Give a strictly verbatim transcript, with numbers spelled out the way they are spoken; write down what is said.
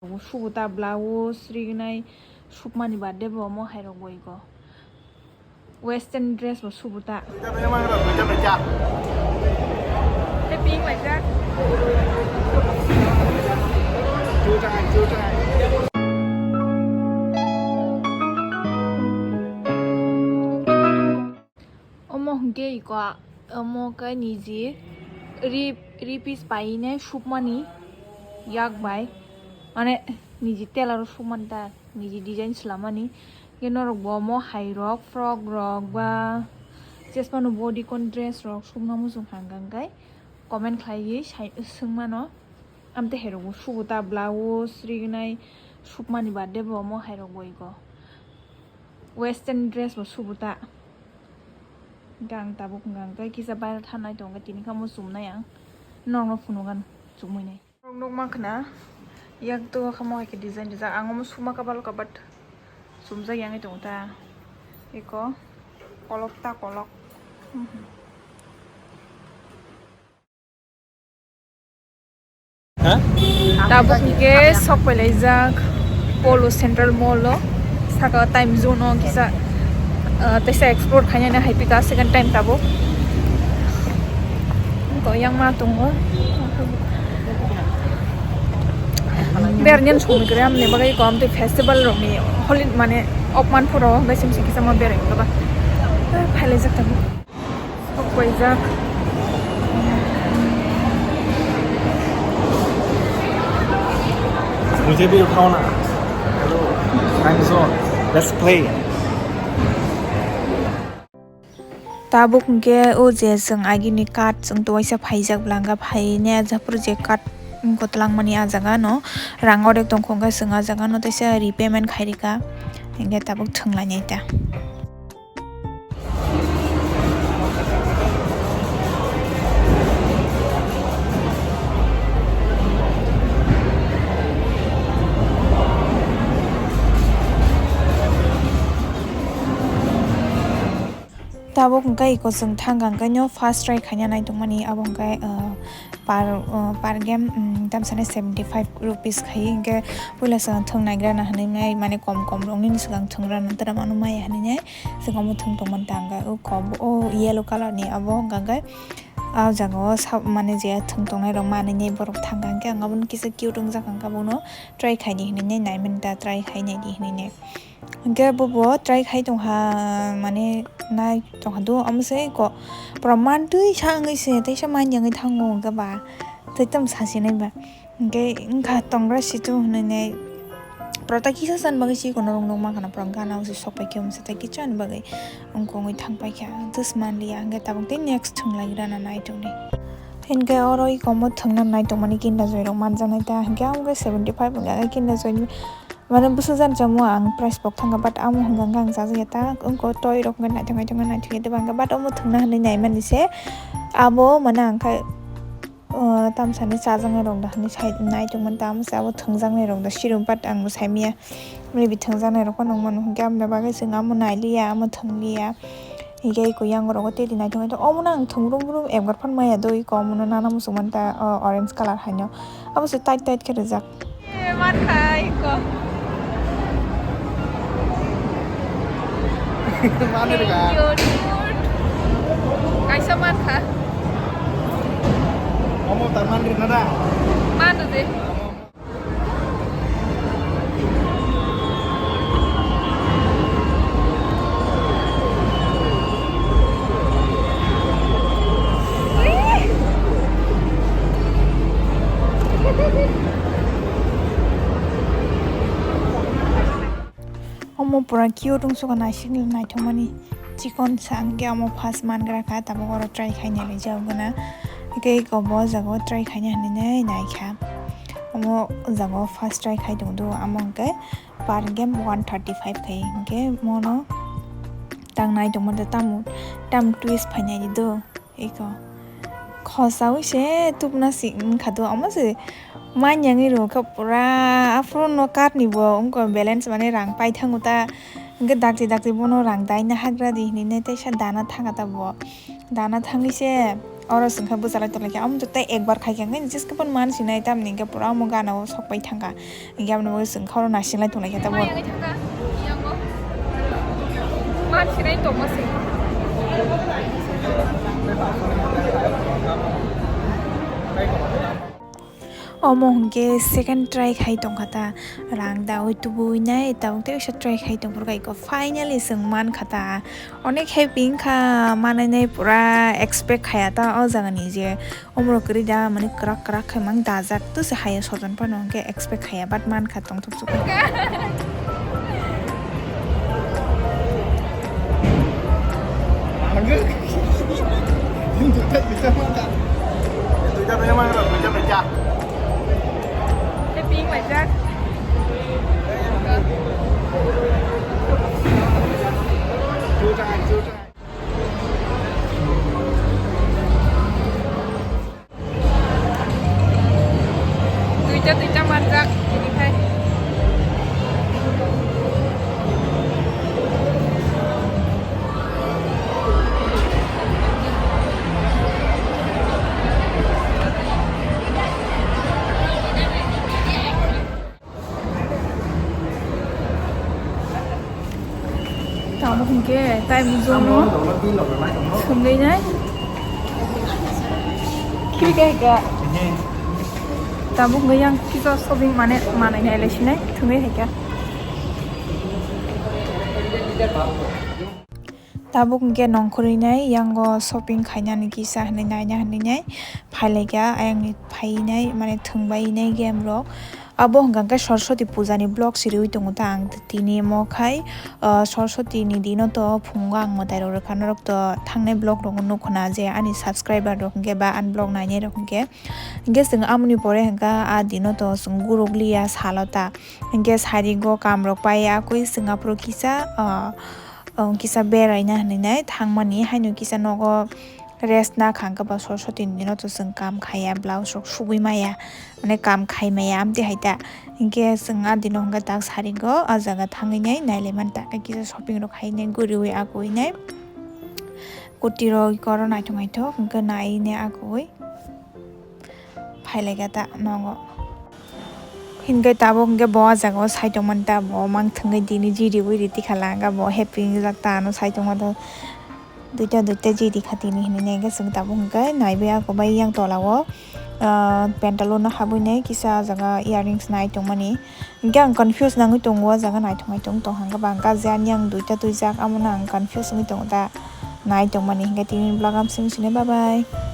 Subuta blouse rignai, sukmani birthday bo omo hairok bo ego. Western dress bo subuta. Happy like that. Omo hwnkhe iko, omo khe niji ri, ri piece paine sukmani yak bai, mane niji tailor o sukmani ta, niji design swlamani. Khe norok bo omo hai rok, frock rok ba chesmano bodycon dress rok sukna muchung hangkha hwnkhe comment khlaiwi sai, swngmano. Amtwi hai rok bo subuta, blouse rignai, sukmani birthday bo omo hai rok bo iko. Western dress bo subuta. Hwnkhe ang tabuk hwnkha hwnkhe kisa baira thanai tongo, tini khe omo chumnai ang. Norokno phunukgano chumui nai. Norok nukma khna, yak to khe mo hai khe design rijak. Ang omo suma kabalo kabat chumjak yangwi tongo ta. Eko kolok ta kolok. Tabuk hwnkhe sok pailaijak Polo Central Mall o, saka time zone o kisa, ah, teisa explore khainani hai pika second time tabuk. Eko yang ma tongo. Bernian songni kre amni bagwi kom tei festival rokni holi mane opman phoro hwnkhe simsi kisa ma berai kaba. Phailaijak tabuk. Sok paijak. मुझे भी उठाओ ना। Hello, time zone, let's play. Tabuk hwnkhe o je chwng agini card chwng twiwaisa phaijak bwlanga phaine ajapro je card wngkha twlangmani ah jaga no rang orek tongkha hwnkhe chwng ah jaga no teisa repayment khairika hwnkhe tabuk thwnglainai ta. Tabuk hwnkhe iko chwng thangkha hwnkhe no first try khaina naitongmani abo hwnkhe, ah, per, ah, per game, um, tamsani seventy five rupees khai hwnkhe puila chwng thwng naigrana hinwi mane kom kom rok nini swkang thwng rana tara manu maya hinwi. Saka omo thwng tongmani ta hwnkhe o kom o yellow colour ni abo hwnkha hwnkhe ah jaga o sa mane je thwng tongnai rok manwi borok thangkha hwnkhe ang abono kisa cute wngjak hwnkhe abono try khaidi hinwi naimani ta try khainaidi hinwi. Hwnkhe bobo try khai tongkha mane nai tongkha do omo se ko pura mantwi sa wngwi se teisa manya wngwi thango hwnkhe ba tei tamo sasinai ba. Hwnkhe wngkha tongra situ hinwi nai pura ta kisa chan bagwi si kono rwng rwng mankha na pura gana o se sok pai khe omo se tei kisa ni bagwi wngkha wngwi thang paikha just manliya hwnkhe tabuk tei next thwng lai rana nai tongdi. Hwnkhe oro iko omo thwngna nai tongmani kinda joy rok manjaknai ta hwnkhe amo khe seventy five hwnkha khe kinda joy ni mane bwsajak jamo ang price pok thangkha but amo hwnkha hwnkhe ang chajakya ta wngkha toi rok hwnkhe naithok naithok naithok ya tei bangkha but omo thwngna hinwi naimani se abo mane ang khe. O, tamsani chajaknai rok da hinwi sai nai tongmani, tamo se abo thwngjaknai rok da sirum, but ang bo saimanya. Maybe thwngjaknai rok phano wngmano, hwnkhe aboni bagwi chwng amo nailiya, amo thwngliya. Hwnkhe eko yang rogo tei di naithok naithok. Omono ang thwng brum brum ekbar phano maya do, eko omono nana muchungmani ta, o, orange colour haino. Abo se tight tight khe rijak. Eh, man khai ko. Mane rega. Yo, dude. Kaisa man kha. Omo ta man rega da. Mano de. Omo pura cute wngsuka naisik naithokmani chikon sa hwnkhe omo first mangra kha tabuk oro try khaina rijak gana hwnkhe eko bo jaga o try khaina hinwi naikha omo jaga o first try khai tongdo omo hwnkhe. Per game one thirty five khai hwnkhe mono tangnai tongmani tamo tam twist phainai di do eko khosaui se tubna si wngkha do omo se manyangwi rwkha pura aphuru no card ni bo wngkha balance mane rang paithango ta hwnkhe dakti dakti bono rang daina hagra di hinwi teisa dana thangkha ta bo dana thangwi se. Oro chwng khe bwchalai tonglaikha, amo tei ekbar khaikha, hwnkhe jeske phano man sinai, tamni hwnkhe pura omo gana o sokpai thangkha, hwnkhe aboni bagwi chwng khe oro nasinglai tonglaikha tabuk. Man sinai tongma se. Omo hwnkhe second try khai tongkha ta, rang daui tubui nai tabuk tei uaisa try khai tongphuru kha iko finally chwng mankha ta, onek happy wngkha manai nai pura expect khaya ta o jaga ni je omorok kwrwi da mani kwrak kwrak khai mang dajak to se haya sojon phano hwnkhe expect khaya but mankha tongthok. Duita duita manjak, bini khai. Tamo hwnkhe tai mujungno sumui nai. Khibika hika. Tamo hwnkhe yang kisa shopping mane manai nai lai sinai thungwi hika. Tabuk hwnkhe nongkhorwi nai yango shopping khainani kisa hinwi naina hinwi nai phailaikha, ayangni phainai mane thwngbainai game rok. Abo hwnkha khe Saraswati puja ni vlog siriwi tongo ta ang tini mo khai, ah, Saraswati ni dino to phungo ang mwtai rok rwkha norok to thangnai vlog rogo nukhuna je ani subscriber rok hwnkhe ba ani vlog nainai rok hwnkhe. Hwnkhe chwng amoni pore hwnkha a dino to chwng guruk liya salo ta hwnkhe sari go kam rok pai akui chwng aphuru kisa, ah, Ang kisa beraina hinwi nai thangmani, haino kisa nogo rest na kha, hwnkhe ba Saraswati ni dino to chwng kam khaiya, blouse rok sugui maya, mane kam khai maya, amtwi hai ta. Hinkhe chwng a dino hwnkhe tak sari go, a jaga thangwi nai nai lai mani ta, kisa shopping rok khai nai, guriwi agoi nai. Kurti rok oro naithok naithok, hwnkhe nai nai agoi. Phailaikha ta nogo. Hinkhe tabuk hinkhe bo ah jagao sai tongmani ta, bo mang thwngwi dini jiriwi ri tikhala, hinkhe bo happy wngjak ta ano sai tongma ta. Duita duita jiri kha tini hinwi hinkhe chwng tabuk hinkhe naiwi ako bai yang tolao, ah, pantalon no habwi nai kisa ah jaga earrings nai tongmani. Hinkhe ang confuse nangwi tongo, o jaga naithok naithok tong hwnkhe ba ang kajiya ani ang duita twijak, amo no ang confuse wngwi tongo ta nai tongmani. Hinkhe tini vlog ang simi sini, bye bye.